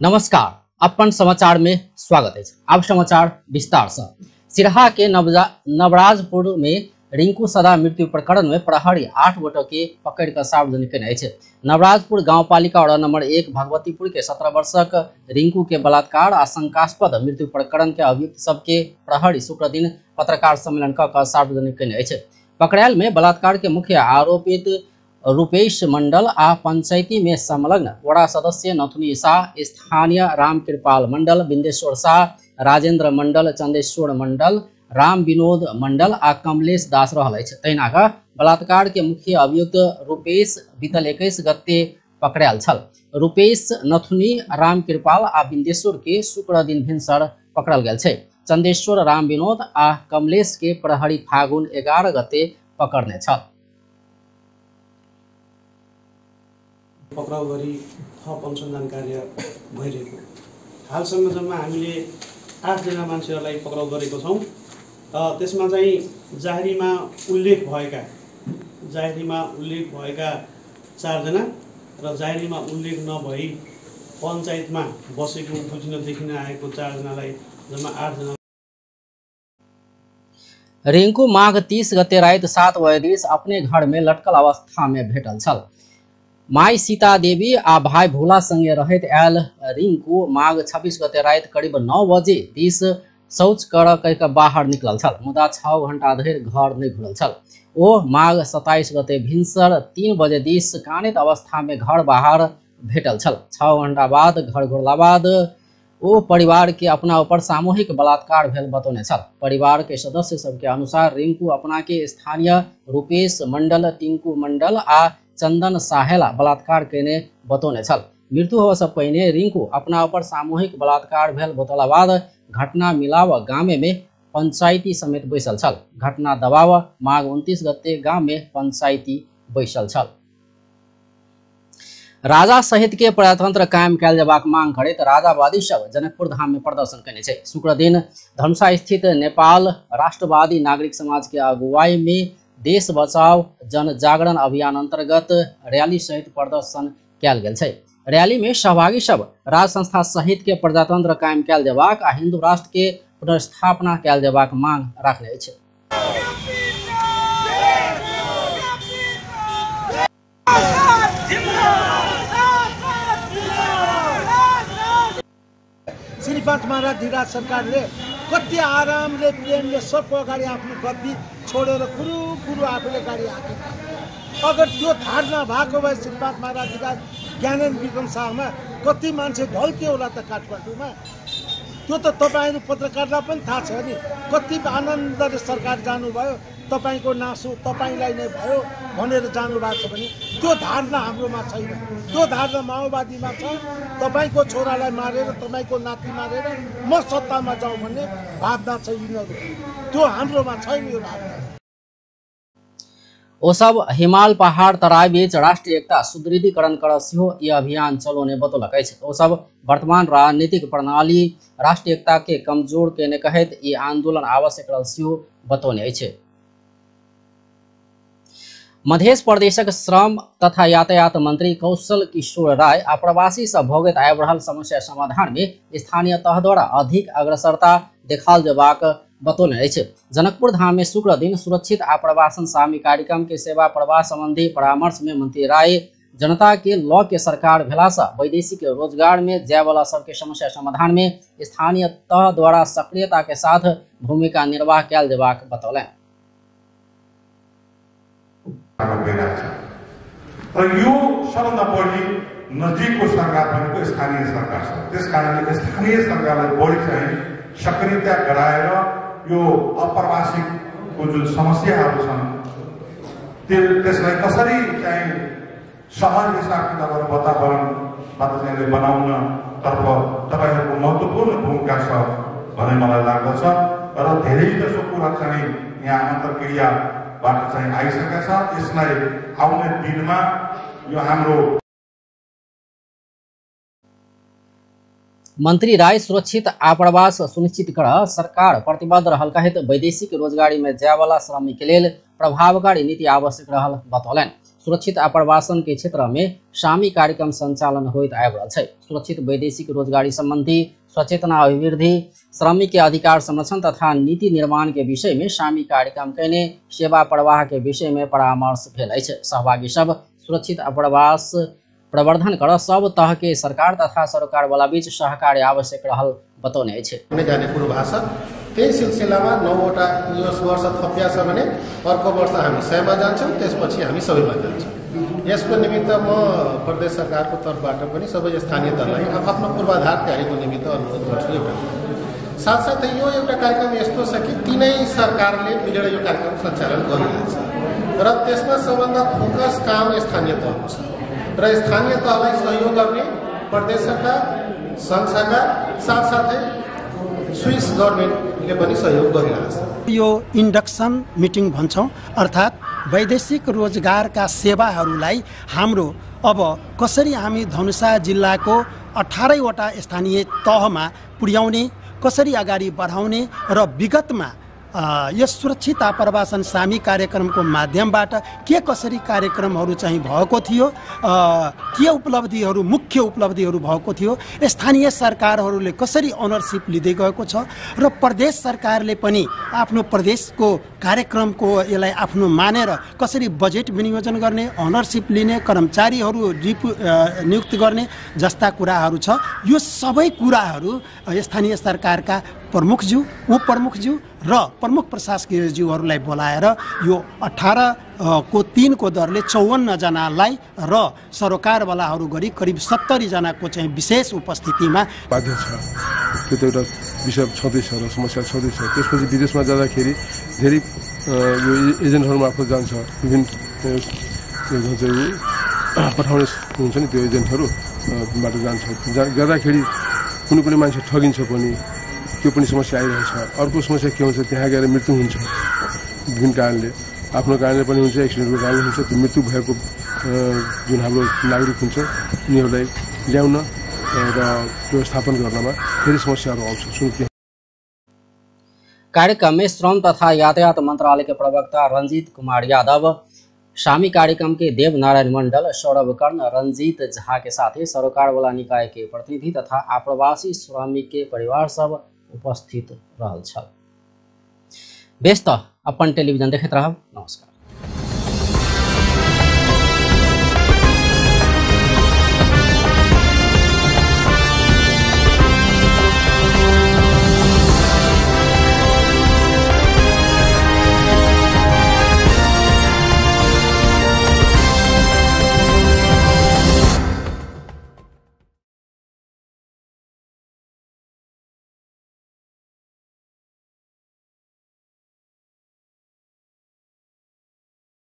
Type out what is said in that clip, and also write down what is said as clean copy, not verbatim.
नमस्कार, अपन समाचार में स्वागत है। अब समाचार विस्तार से। सिरहा के नवराजपुर में रिंकू सदा मृत्यु प्रकरण में प्रहरी 8 गोटे के पकड़ कर सार्वजनिक केने अछि। नवराजपुर गांवपालिका वार्ड नंबर 1 भगवतीपुर के 17 वर्षक रिंकू के बलात्कार आ शंकास्पद मृत्यु प्रकरण के अभियुक्त सबके प्रहरी शुक्र दिन पत्रकार सम्मेलन क सार्वजनिक केने अछि। पकड़ायल में बलात्कार के मुख्य आरोपित रूपेश मंडल आ पंचायती में संलग्न वड़ा सदस्य नथुनी शाह, स्थानीय रामकृपाल मंडल, बिंदेश्वर शाह, राजेंद्र मंडल, चंदेश्वर मंडल, राम विनोद मंडल आ कमलेश दास रहल अछि। तहिना कऽ बलात्कार के मुख्य अभियुक्त रूपेश बीतल 21 गते पकड़ायल छल। रूपेश, नथुनी, रामकृपाल आ बिंदेश्वर के शुक्र दिन भिनसर पकड़ल गेल छै। चंदेश्वर, राम विनोद आ कमलेश के प्रहरी फागुन 11 गते पकड़ने छल। पक्राउ गरी थप अनुसन्धान कार्य भइरहेको हालसम्म जम्मा हामीले 8 जना मान्छेहरूलाई पक्राउ गरेको छौँ। त्यसमा चाहिँ जाहेरीमा उल्लेख भएका 4 जना र जाहेरीमा उल्लेख नभई पञ्चायतमा बसेको बुझिन देखिन आएको 4 जनालाई जम्मा 8 जना। रिंकू माघ 30 गते राति 7 बजे अपने घर में लटकल अवस्था में भेटल छल। माई सीता देवी आ भाई भोला संगे रहैत आयल रिंकू माघ 26 गते राति करीब 9 बजे दिस शौच कर कह बाहर निकलल छल, मुदा 6 घंटा धरि घर नहीं घुरल छल। ओ माघ 27 गते भिनसर 3 बजे दिस कानित अवस्था में घर बाहर भेटल छल। 6 घंटा बाद घर घुरला बाद ओ परिवार के अपना ऊपर सामूहिक बलात्कार भेल बतौने छल। परिवार के सदस्य सबके अनुसार रिंकू अपना के स्थानीय रूपेश मंडल, टिंकू मंडल आ चंदन साहेला बलात्कार केने बतौने छल। मृत्यु होबय से पहिने रिंकू अपना ऊपर सामूहिक बलात्कार भेल बतौला बाद घटना मिलाव गामे में पंचायती समेत बैसल छल। घटना दबाव माघ 29 गते गाम में पंचायती बैसल छल। राजा सहित के प्रजातंत्र कायम कयल जयबाक मांग करैत राजावादी सब जनकपुर धाम में प्रदर्शन केने छै। शुक्र दिन धनुषा स्थित नेपाल राष्ट्रवादी नागरिक समाज के अगुवाई में देश बचाओ जन जागरण अभियान अंतर्गत रैली सहित प्रदर्शन कयल गेल छै। रैली में सहभागी सब राज संस्था सहित के प्रजातंत्र कायम कयल जयबाक आ हिंदू राष्ट्र के पुनर्स्थापना कयल जयबाक मांग राखने अछि। श्री 5 महाराज सरकारले कति आरामले प्रेमले सबको अगाडि आफ्नो गद्दी छोडेर कुरु कुरु आफूले गाडी हाकेको। अगर त्यो धारणा भएको भए श्री 5 महाराज ज्ञानेन्द्र विक्रम शाहमा कति मान्छे ढल्क्यो होला त काठमाडौँमा। त्यो त तपाईँहरू पत्रकारलाई पनि थाहा छ नि, कति आनन्दले सरकार जानुभयो, तपाईँको नासो तपाईँलाई नै भयो भनेर जानुभएको छ भने त्यो धारणा हाम्रोमा छैन। त्यो धारणा माओवादीमा छ। तपाईँको छोरालाई मारेर तपाईँको नाति मारेर म सत्तामा जाउँ भन्ने भावना छ यिनीहरू, त्यो हाम्रोमा छैन यो भावना। ओ सब हिमाल पहाड़ तराई बीच राष्ट्रीय एकता सुदृढ़ीकरण कर सेहो ई अभियान चलौने बतौलक अछि। ओ सब वर्तमान राजनीतिक प्रणाली राष्ट्रीय एकता के कमजोर केने कहैत ई आंदोलन आवश्यक रहल सेहो बतौने अछि। मध्य प्रदेशक श्रम तथा यातायात मंत्री कौशल किशोर राय आप्रवासी सब भोगैत आबि रहल समस्या समाधान में स्थानीय तह द्वारा अधिक अग्रसरता देखाल जयबाक बतौने अछि। जनकपुर धाम में शुक्र दिन सुरक्षित आप्रवासन सामी कार्यक्रम के सेवा प्रवाह संबंधी परामर्श में मंत्री राय जनता के लऽ के सरकार भेला से वैदेशिक रोजगार में जायवाला सबके समस्या समाधान में स्थानीय तह द्वारा सक्रियता के साथ भूमिका निर्वाह कयल जयबाक बतौलनि। र यो सबभन्दा बढी नजिकको सरकार भनेको स्थानीय सरकार छ। त्यस कारणले स्थानीय सरकारलाई बढी चाहिँ सक्रियता गराएर यो अप्रवासीको जुन समस्याहरू छन् त्यसलाई कसरी चाहिँ सहज हिसाब किताब वातावरणबाट चाहिँ बनाउनतर्फ तपाईँहरूको महत्त्वपूर्ण भूमिका छ भन्ने मलाई लाग्दछ। र धेरै जसो कुरा चाहिँ यहाँ अन्तर्क्रियाबाट चाहिँ आइसकेको छ। यसलाई आउने दिनमा यो हाम्रो मंत्री राय सुरक्षित आप्रवास सुनिश्चित कर सरकार प्रतिबद्ध रहल कहैत वैदेशिक रोजगारी में जायवाला श्रमिक के लेल प्रभावकारी नीति आवश्यक रहल बतौलनि। सुरक्षित आप्रवासन के क्षेत्र में सामी कार्यक्रम संचालन होइत आबि रहल छै। सुरक्षित वैदेशिक रोजगारी संबंधी सचेतना अभिवृद्धि, श्रमिक के अधिकार संरक्षण तथा नीति निर्माण के विषय में सामी कार्यक्रम कयने सेवा प्रवाह के विषय में परामर्श भेल अछि। सहभागी सब सुरक्षित आप्रवास प्रवर्धन कर सब तह के सरकार तथा सरकार वाला बीच सहकार्य आवश्यक रहल बतौने अछि। जाने पूर्वाभाषा त्यही सिलसिलामा 9 वटा यस वर्ष थपिया छ भने अर्को वर्ष हामी 100मा जान्छौँ, त्यसपछि हामी सबैमा जान्छौँ। यसको निमित्त म प्रदेश सरकारको तर्फबाट पनि सबै स्थानीय तहलाई आफ्नो पूर्वाधार तयारीको निमित्त अनुरोध गर्छु। एउटा साथसाथै यो एउटा कार्यक्रम यस्तो छ कि तिनै सरकारले मिलेर यो कार्यक्रम सञ्चालन गरिरहेछ र त्यसमा सबभन्दा फोकस काम स्थानीय तहको छ र स्थानीय तहलाई सहयोग गर्ने प्रदेश सरकार, सङ्घ सरकार, साथसाथै स्विस गभर्मेन्टले पनि सहयोग गरिरहेछ। यो इन्डक्सन मिटिङ भन्छौँ, अर्थात् वैदेशिक रोजगारका सेवाहरूलाई हाम्रो अब कसरी हामी धनुषा जिल्लाको 18वटा स्थानीय तहमा पुर्याउने, कसरी अगाडि बढाउने र विगतमा यस सुरक्षित आप्रवासन सामी कार्यक्रमको माध्यमबाट के कसरी कार्यक्रमहरू चाहिँ भएको थियो, के उपलब्धिहरू, मुख्य उपलब्धिहरू भएको थियो, स्थानीय सरकारहरूले कसरी ओनरसिप लिँदै गएको छ र प्रदेश सरकारले पनि आफ्नो प्रदेशको कार्यक्रमको यसलाई आफ्नो मानेर कसरी बजेट विनियोजन गर्ने, ओनरसिप लिने, कर्मचारीहरू नियुक्त गर्ने जस्ता कुराहरू छ। यो सबै कुराहरू स्थानीय सरकारका प्रमुखज्यू, उपप्रमुखज्यू र प्रमुख प्रशासकीय ज्यूहरूलाई बोलाएर यो 18 को 3 को दरले 54 जनालाई र सरोकारवालाहरू गरी करिब 70 जनाको चाहिँ विशेष उपस्थितिमा बाध्य छ। त्यो त एउटा विषय छँदैछ र समस्या छँदैछ। त्यसपछि विदेशमा जाँदाखेरि धेरै यो एजेन्टहरू मार्फत जान्छ, विभिन्न पठाउने हुन्छ नि त्यो एजेन्टहरू बाट जान्छ। जाँदाखेरि कुनै कुनै मान्छे ठगिन्छ पनि, त्यो पनि समस्या आइरहेछ। अर्को समस्या के हुन्छ, त्यहाँ गएर मृत्यु हुन्छ विभिन्न कारणले, आफ्नो कारणले पनि हुन्छ, एक्सिडेन्टको कारणले हुन्छ। त्यो मृत्यु भएको जुन हाम्रो नागरिक हुन्छ उनीहरूलाई ल्याउन र व्यवस्थापन गर्नमा धेरै समस्याहरू आउँछ। चुनौती। कार्यक्रम में श्रम तथा यातायात मंत्रालय के प्रवक्ता रंजीत कुमार यादव, सामी कार्यक्रम के देव नारायण मंडल, सौरभ कर्ण, रंजीत झा के साथ ही सरोकार वाला निकाय के प्रतिनिधि तथा आप्रवासी श्रमिक के परिवार सब उपस्थित रहल छल। बेस त अपन टेलीविजन देखैत रहब। नमस्कार।